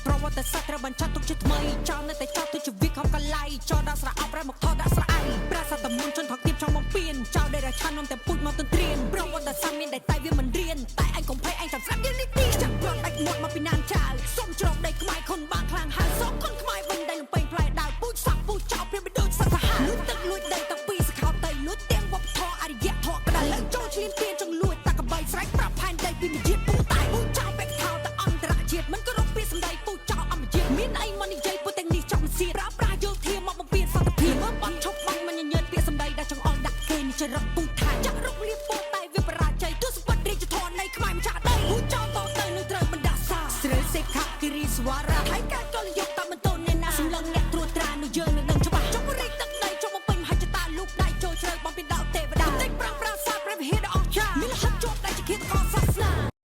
ប្រវត្តិសាស្ត្រត្រូវបានចាត់ទុកជាថ្មីចោលនៅតែចោលទៅជាវាខំកលៃចោលដាក់ស្រៈអប់រែមកថតដាក់ស្រៈឯងប្រាសាទតមុនជនថកទៀបចង់បំពេញចោលដែលរាឆាននំតែពូជមកទន្ទ្រានប្រវត្តិសាស្ត្រមានតែតែវាមិនរៀនតែឯងកុំភ័យឯងចាំស្រាប់យើងនេះទៀតចាំប្រត់ដាច់មាត់មកពីណានចៅសុំច្រកដីខ្មែរខុនបាងខ្លាំងហើយសុំខុនខ្មែរវិញដែលលំពេងផ្លែដាវពូជសក់ពូជចោលព្រៀបបីដូចសត្វសាហាវលួចទឹកលួចដីតាំងពីសខោតៃលួចទាំងវប្បធម៌អរិយធម៌ក្តៅឡើងចូលឈ្លានពានចង់លួចតាកបីស្រែកប្រាប់ផែនដីពីមជាតិពូតែពូ